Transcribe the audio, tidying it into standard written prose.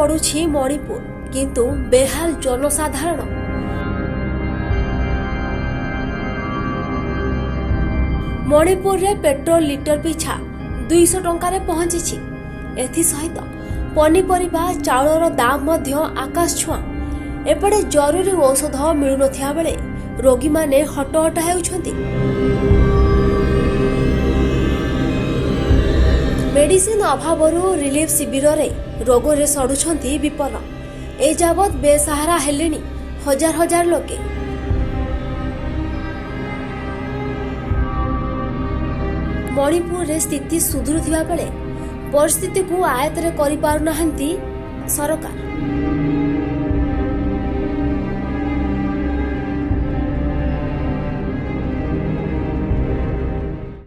ପଡୁଛି ମଣିପୁର, କିନ୍ତୁ ବେହାଲ ଜନସାଧାରଣ। ମଣିପୁରରେ ପେଟ୍ରୋଲ ଲିଟର ପିଛା 200 ଟଙ୍କାରେ ପହଞ୍ଚିଛି। ଏଥିସହିତ ପନିପରିବା, ଚାଉଳର ଦାମ ମଧ୍ୟ ଆକାଶ ଛୁଆଁ। ଏପଟେ ଜରୁରୀ ଔଷଧ ମିଳୁନଥିବା ବେଳେ ରୋଗୀମାନେ ହଟହଟା ହେଉଛନ୍ତି। ମେଡିସିନ ଅଭାବରୁ ରିଲିଫ ଶିବିରରେ ରୋଗରେ ସଢୁଛନ୍ତି ବିପନ୍ନ। ଏଯାବତ୍ ବେସାହାରା ହେଲେଣି ହଜାର ହଜାର ଲୋକେ। ମଣିପୁରରେ ସ୍ଥିତି ସୁଧୁରୁଥିବା ବେଳେ ପରିସ୍ଥିତିକୁ ଆୟତରେ କରିପାରୁନାହାନ୍ତି ସରକାର।